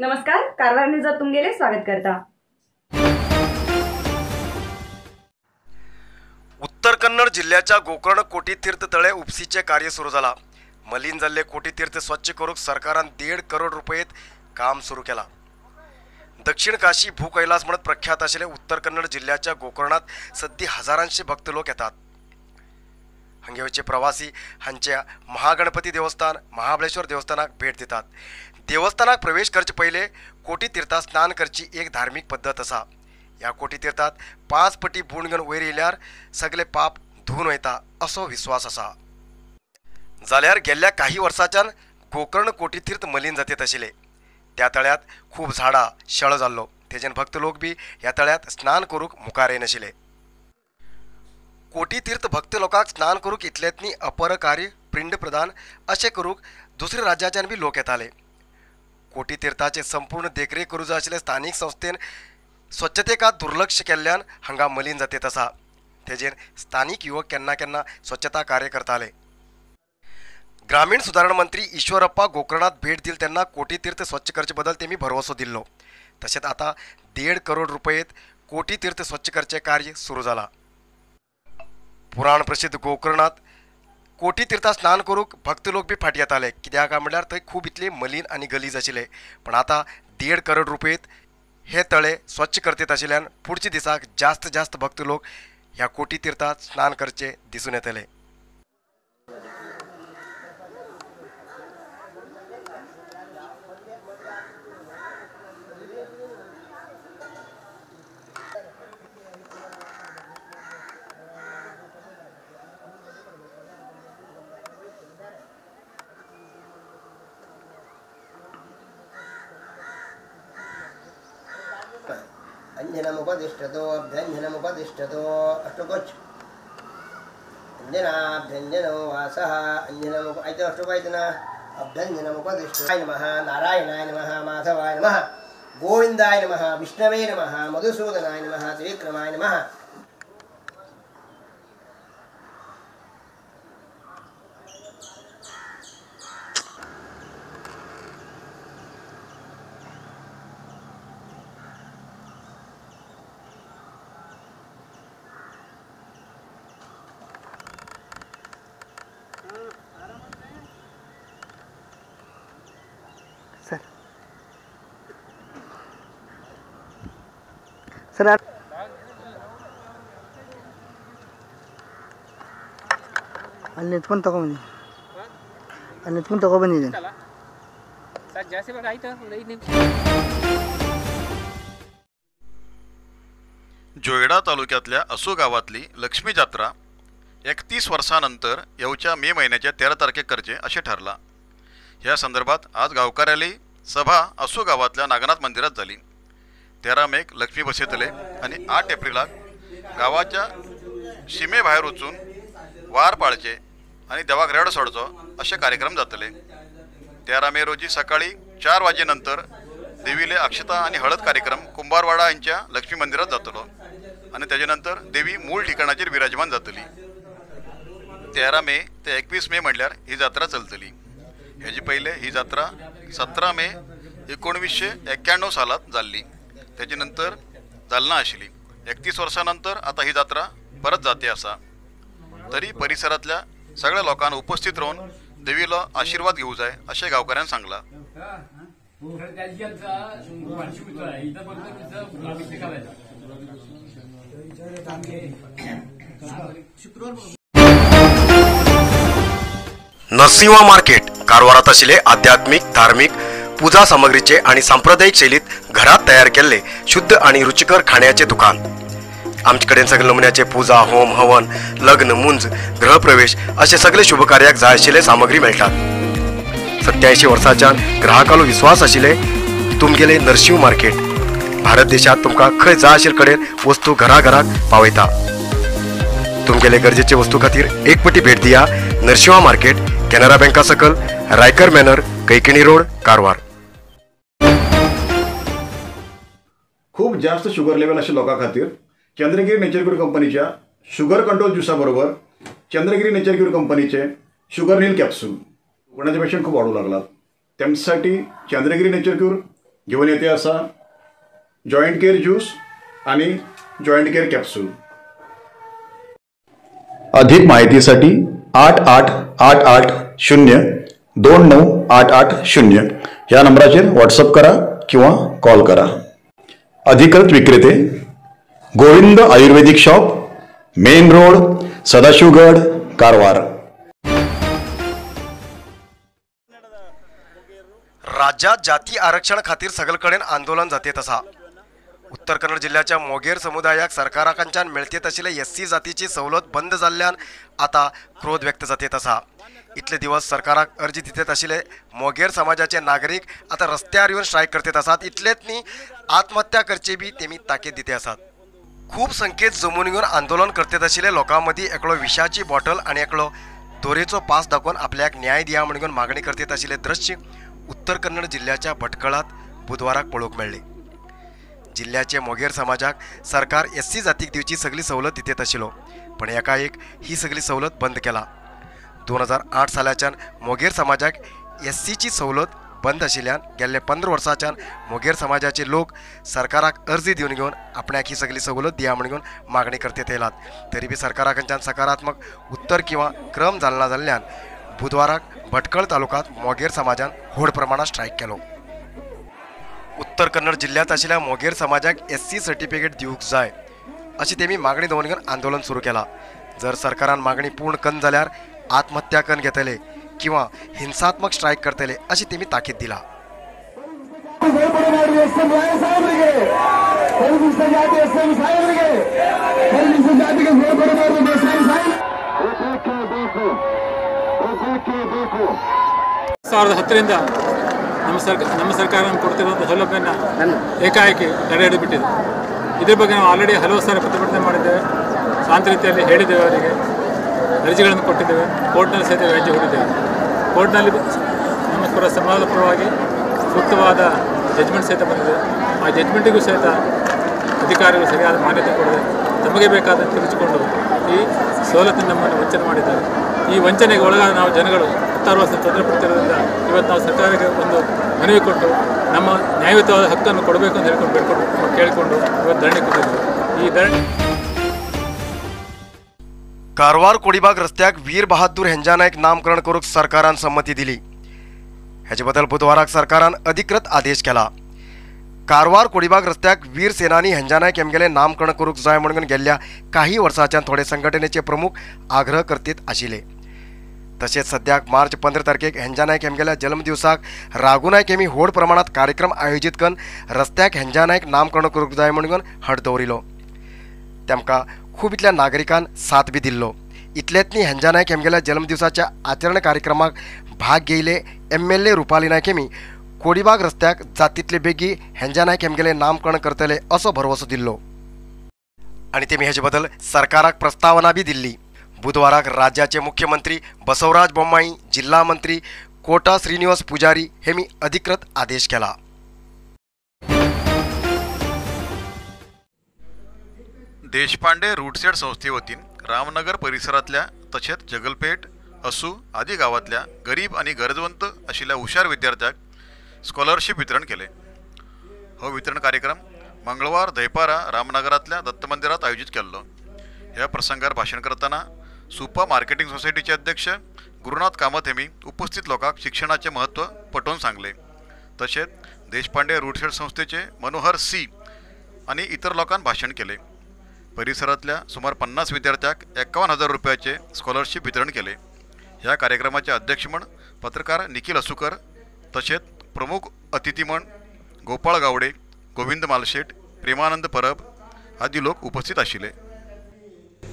नमस्कार, कारवार न्यूजात तुमगेले स्वागत करता। उत्तर कन्नड जिल्ह्याच्या गोकर्ण कोटीतीर्थ तळे उपसीचे कार्य सुरू झाला। मलिन जाल्ले कोटीतीर्थ स्वच्छ करूक सरकारान 1.5 करोड रुपयेत काम सुरू केला। दक्षिण काशी भूकैलास म्हणत प्रख्यात आशिल्ले उत्तर कन्नड जिल्ह्याच्या गोकर्णात सद्दी हजारांशे भक्त लोक येतात। हांगेवचे प्रवासी हांच्या महागणपती देवस्थान, महाबळेश्वर देवस्थानाक भेट दितात। देवस्थानाक प्रवेश करचे पहिले कोटीतीर्थात स्नान करची एक धार्मिक पद्धत आसा। ह्या कोटीतीर्थात 5 पटी बूण घेवन वयर येयल्यार सगळे पाप धुवन वयता असो विश्वास आसा। जाल्यार गेल्ल्या काही वर्सांच्यान गोकर्ण कोटीतीर्थ मलिन जातीत आशिल्ले। त्या तळ्यात खूब झाडां शेळो जाल्लो, तेजेन भक्त लोक बी ह्या तळ्यात स्नान करूंक मुखार येनाशिल्ले। कोटीतीर्थ भक्त लोकांक स्नान करूंक इतलेंच न्ही अपर कार्य पिंड प्रदान अशें करूंक दुसऱ्या राज्याच्यान बी लोक येताले। कोटीतीर्थाचे संपूर्ण देखरेख करूं जाय आशिल्ले स्थानीक संस्थेन स्वच्छतेका दुर्लक्ष केल्ल्यान हांगा मलिन जातीत आसा। तेजेर स्थानीक युवक केन्ना केन्ना स्वच्छता कार्य करताले। ग्रामीण सुदारणा मंत्री ईश्वरप्पा गोकर्णात भेट दिल तेन्ना कोटीतीर्थ स्वच्छ करचे बदल तेमी भरवसो दिल्लो। तशेंच आतां 1.5 करोड रुपयेत कोटीतीर्थ स्वच्छ करचे कार्य सुरू जाला। पुराण प्रसिद्ध गोकर्णात कोटीतीर्थात स्नान करूंक भक्त लोक बी फाटी येताले, कित्याक काय म्हणल्यार थंय खूब इतले मलिन आनी गलीज आशिल्ले। पण आतां 1.5 करोड रुपयेत हे तळे स्वच्छ करतीत आशिल्ल्यान पुढच्या दिसाक जास्त जास्त भक्त लोक ह्या कोटीतीर्थात स्नान करचे दिसून येतले। अंजनमुपतिष्ठतो अभ्यंजनमुपतिष्ठतो अष्टकोच अंजनाभ्यंजनो वासः अंजनमुप आयतो अष्टोपायतना अभ्यंजनमुपतिष्ठाय नमः, नारायणाय नमः, माधवाय नमः, गोविंदाय नमः, विष्णवे नमः, मधुसूदनाय नमः, त्रिविक्रमाय नमः। सर ಅಲ್ಲಿ ನಿಂತ್ಕೊಂಡು ತಗೊಂಬಂದಿ, ಅಲ್ಲಿ ನಿಂತ್ಕೊಂಡು ತಗೊಬಂದಿದ್ದೀನಿ. जोयडा तालुक्यातल्या असो गावातली लक्ष्मी जात्रा 31 वर्षानंतर येवच्या मे महिन्याच्या 13 तारखेक करचे असे ठरला। ह्या संदर्भात आज गावकऱ्याली सभा असो गावातल्या नागनाथ मंदिरात झाली। 13 मेक लक्ष्मी बसयतले आनी 8 एप्रिलाक गावाच्या शिमे भायर वचून वार पाळचे आनी देवाक रेडो सोडचो अशे कार्यक्रम जातले। 13 मे रोजी सकाळी 4 वाजे नंतर देवीले अक्षता आनी हळद कार्यक्रम कुंभारवाडा हांच्या लक्ष्मी मंदिरात जातलो आनी तेजे नंतर देवी मूळ ठिकाणाचेर विराजमान जातली। 13 मे ते 21 मे म्हणल्यार ही जात्रा चलतली। हेजे पयले ही जात्रा 17 मे 1991 सालात जाल्ली, तेजे नंतर जालना आशिल्ली। 31 वर्सां नंतर आतां ही जात्रा परत जाते आसा। तरी परिसरांतल्या सगळ्या लोकांना उपस्थित रावन देवीलो आशीर्वाद घेवंक जाय अशें गांवकाऱ्यान सांगलां। नरसिंहा मार्केट कारवारात आशिल्ले आध्यात्मिक, धार्मिक पूजा सामग्रीचे आणि सांप्रदायिक शैलीत घरात तयार केल्ले शुद्ध आणि रुचिकर खाण्याचे दुकान। आमचे कडेन सगळे नमुन्याचे पूजा, होम, हवन, लग्न, मुंज, गृहप्रवेश असे सगळे शुभकार्याक जाय आशिल्ले सामग्री मेळटात। 87 वर्सांच्यान ग्राहकालो विश्वास आशिल्ले तुमगेले नरसिंह मार्केट भारत देशात तुमकां खंय जाय आशिल्ले कडेन वस्तू घराघराक पावयता। तुमगेले गरजेचे वस्तू खातीर एक पटी भेट दिया नरसिंहा मार्केट, केनरा बँका सकल, रायकर मॅनर, कैकिणी रोड, कारवार। खूप जास्त शुगर लेवल आशिल्ल्या लोकां खातीर चंद्रगिरी नेचर क्यूर कंपनीच्या शुगर कंट्रोल ज्युसा बरोबर चंद्रगिरी नेचर क्यूर कंपनीचे शुगर नील कॅप्सूल कोणाचे पेशंट खूप वाढू लागलात, त्यांच्यासाठी चंद्रगिरी नेचर क्यूर घेवन येते आसा जॉयंट केअर ज्यूस आणि जॉयंट केअर कॅप्सूल। अधिक माहितीसाठी 8 8 8 8 0 2 9 8 8 0 या नंबराचेर व्हॉट्सअप करा किंवा कॉल करा। अधिकृत विक्रेते Govind Ayurvedic shop, main road, Sadashivgad, Karwar. राज्यात जाती आरक्षण खातीर सगळकडेन आंदोलन जातेत आसा। उत्तर कन्नड जिल्ह्याच्या मोगेर समुदायाक सरकाराकडच्यान मेळतेत आशिल्ले एससी जातीची सवलत बंद जाल्ल्यान आता क्रोध व्यक्त जातेत आसा। इतले दिवस सरकाराक अर्जी दितेत आशिल्ले मोगेर समाजाचे नागरीक आता रस्त्यार येवन स्ट्रायक करतेत आसात। इतलेच न्ही, आत्महत्या करची बी तेमी ताकीद दिते आसात। खूब संख्येत जमून घेवन आंदोलन करतेत आशिल्ले लोकां मदीं एकलो विशाची बॉटल आनी एकलो दोरेचो पास दाखोवन आपल्याक न्याय दिया म्हणून मागणी करतेत आशिल्ले दृश्य उत्तर कन्नड जिल्ह्याच्या भटकळात बुधवाराक पळोवंक मेळ्ळें। जिल्ह्याचे मोगेर समाजाक सरकार एससी जातीक दिवची सगळी सवलत दितेत आशिल्लो, पण एकाएक ही सगळी सवलत बंद केला। 2008 सालाच्यान मोगेर समाजाक एससीची सवलत बंद आशिल्ल्यान गेल्ले 15 वर्सांच्यान मोगेर समाजाचे लोक सरकाराक अर्जी दिवन घेवन आपल्याक ही सगळी सवलत दिया म्हणून मागणी करतेत येयलात। तरी बी सरकाराकडच्यान सकारात्मक उत्तर किंवा क्रम जालना जाल्ल्यान बुधवाराक भटकळ तालुक्यात मोगेर समाजान व्हड प्रमाणात स्ट्रायक केलो। उत्तर कन्नड जिल्ह्यात आशिल्ल्या मोगेर समाजाक एससी सर्टिफिकेट दिवंक जाय अशी तेमी मागणी दवरून घेवन आंदोलन सुरू केला। जर सरकारान मागणी पूर्ण कन जाल्यार आत्महत्या कन घेतले किंवा हिंसात्मक स्ट्रायक करतले अशी तेमी ताकीद दिला। 2010ರಿಂದ ನಮ್ಮ ಸರ್ಕಾರ ಕೊಡ್ತಿರುವಂಥ ಸೌಲಭ್ಯನ ಏಕಾಏಕಿ ತಡೆ ಹಿಡಿದುಬಿಟ್ಟಿದೆ. ಇದ್ರ ಬಗ್ಗೆ ನಾವು ಆಲ್ರೆಡಿ ಹಲವು ಸಾರಿ ಪ್ರತಿಭಟನೆ ಮಾಡಿದ್ದೇವೆ, ಶಾಂತ ರೀತಿಯಲ್ಲಿ ಹೇಳಿದ್ದೇವೆ, ಅವರಿಗೆ ಅರ್ಜಿಗಳನ್ನು ಕೊಟ್ಟಿದ್ದೇವೆ, ಕೋರ್ಟ್ನಲ್ಲಿ ಸಹಿತ ವ್ಯಾಜ್ಯ ಹೂಡಿದ್ದೇವೆ. ಕೋರ್ಟ್ನಲ್ಲಿ ನಮ್ಮ ಪರ ಸಮಾಜದ ಪರವಾಗಿ ಸೂಕ್ತವಾದ ಜಜ್ಮೆಂಟ್ ಸಹಿತ ಬಂದಿದೆ. ಆ ಜಜ್ಮೆಂಟಿಗೂ ಸಹಿತ ಅಧಿಕಾರಿಗಳು ಸರಿಯಾದ ಮಾನ್ಯತೆ ಕೊಡದೆ ತಮಗೆ ಬೇಕಾದ ತಿರುಚಿಕೊಂಡು ಈ ಸವಲತ್ತನ್ನು ನಮ್ಮನ್ನು ವಂಚನೆ ಮಾಡಿದ್ದಾರೆ. ಈ ವಂಚನೆಗೆ ಒಳಗಾದ ನಾವು ಜನಗಳು 10 ವರ್ಷ ತೊಂದರೆ ಪಡ್ತಿರೋದ್ರಿಂದ ಇವತ್ತು ನಾವು ಸರ್ಕಾರಕ್ಕೆ ಒಂದು ಮನವಿ ಕೊಟ್ಟು ನಮ್ಮ ನ್ಯಾಯಯುತವಾದ ಹಕ್ಕನ್ನು ಕೊಡಬೇಕು ಅಂತ ಹೇಳ್ಕೊಂಡು ಬೇಡ್ಕೊಂಡು ಕೇಳಿಕೊಂಡು ಇವತ್ತು ಧರಣಿ ಕೂತಿದ್ವಿ. ಈ ಧರಣಿ कारवार कोडीबाग रस्त्याक वीर बहादूर हेंजानायक नामकरण करूंक सरकारान संमती दिली. हेजे बदल बुधवाराक सरकारान अधिकृत आदेश केला. कारवार कोडीबाग रस्त्याक वीर सेनानी हेंजानायक हेमगेले नामकरण करूंक जाय म्हणून गेल्ल्या काही वर्सांच्यान थोडे संघटनेचे प्रमुख आग्रह करतीत आशिल्ले. तशेंच सद्याक मार्च 15 तारखेक हेंजानायक हेमगेल्या जल्मदिवसाक राघू नायक हेमी व्हड प्रमाणात कार्यक्रम आयोजीत करून रस्त्याक हेंजानायक नामकरण करूंक जाय म्हणून हट दवरिलो. तेमकां खूब इतल्या नागरिकान साथ बी दिल्लो. इतलेंच न्ही, हेंजानायक हेमगेल्या जल्मदिवसाच्या आचरण कार्यक्रमाक भाग घेयले MLA Rupali Naik Hemi Kodibag रस्त्याक जातीतले बेगी हेंजानायक हेमगेले नामकरण करतले असो भरवसो दिल्लो आनी तेमी हेजे बदल सरकाराक प्रस्तावना बी दिल्ली. बुधवाराक राज्याचे मुख्यमंत्री बसवराज बोम्माई, जिल्हा मंत्री कोटा श्रीनिवास पुजारी हेमी अधिकृत आदेश केला. देशपांडे रूटसेड संस्थेवतीन रामनगर परिसरातल्या तशेंच जगलपेठ, असू आदी गावातल्या गरीब आणि गरजवंत आशिल्ल्या हुशार विद्यार्थ्यांक स्कॉलरशीप वितरण केले. हो वितरण कार्यक्रम मंगळवार दयपारा रामनगरातल्या दत्त मंदिरात आयोजित केल्लो. ह्या प्रसंगार भाशण करतना सुपा मार्केटिंग सोसायटीचे अध्यक्ष गुरुनाथ कामत हेमी उपस्थित लोकांक शिक्षणाचे महत्व पटोवन सांगले. तशेंच देशपांडे रूटसेड संस्थेचे मनोहर सी आणि इतर लोकांन भाशण केले. परिसरातल्या सुमार 50 विद्यार्थ्यांक 51,000 रुपयाचे स्कॉलरशीप वितरण केले. ह्या कार्यक्रमाचे अध्यक्ष म्हण पत्रकार निखिल असुकर, तशेंच प्रमुख अतिथी म्हण गोपाळ गावडे, गोविंद मालशेट, प्रेमानंद परब आदी लोक उपस्थित आशिल्ले.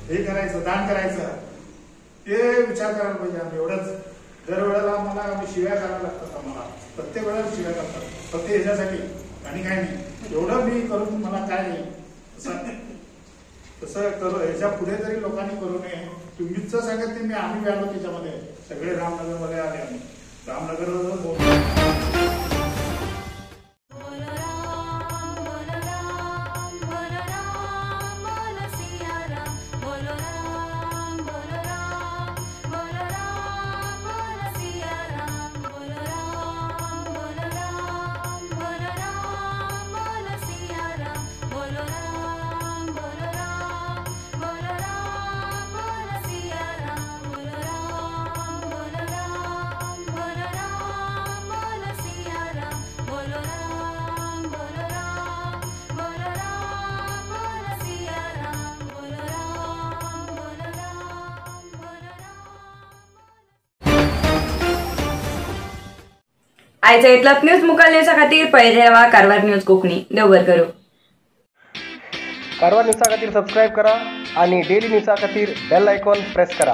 हे करायचं, दान करायचं, ते विचार करायला पाहिजे. आम्ही एवढंच दरवेळेला आम्हाला आम्ही शिव्या करायला लागतात, आम्हाला प्रत्येक वेळेला शिव्या करतात फक्त ह्याच्यासाठी आणि काय नाही. एवढं मी करून मला काय नाही, तसं करू ह्याच्या पुढे तरी लोकांनी करू नये. तुम्हीच सांगत नाही, मी आम्ही आलो त्याच्यामध्ये सगळे रामनगरमध्ये आले, आम्ही रामनगर. आयचा इतलोच न्यूज मुखार न्यूजा खातीर पळयत रावा कारवार न्यूज कोंकणी. देव बरें करूं. कारवार न्यूजा खातीर सबस्क्रायब करा आणि डेली न्यूजा खातीर बेल आयकॉन प्रेस करा.